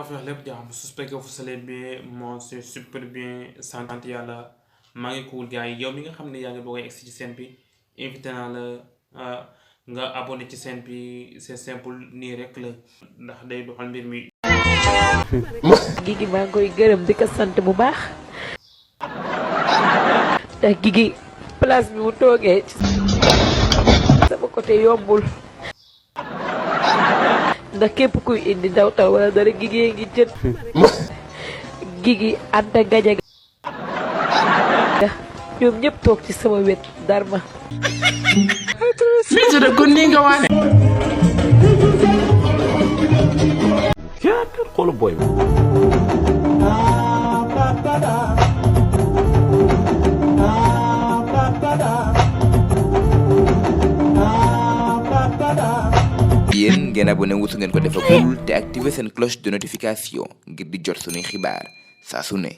affaire lépp jàmm j'espère que vous allez bien moi c'est super bien sant yàlla maa ngi cool gars yi yow mi nga xam ne yaa ngi bëgg a egsi ci chaîne bi invité naa la nga abonné ci chaîne bi c'est simple nii rek la ndax day doxal mbir mi. Gigi maa ngi koy gërëm di ko sant bu baax ndax Gigi place bi mu toogee ci sama côté yombul ndax képp kuy indi dawtal wala dara Gigi ngi jët Gigi Anta Gajaga ñoom ñëpp toog ci sama wet darma mi da ko ni nga waane yaa xoolu boy yéen ngeen abonné wu su ngeen ko defagul te activer seen cloche de notification ngir di jot suñuy xibaar saa su ne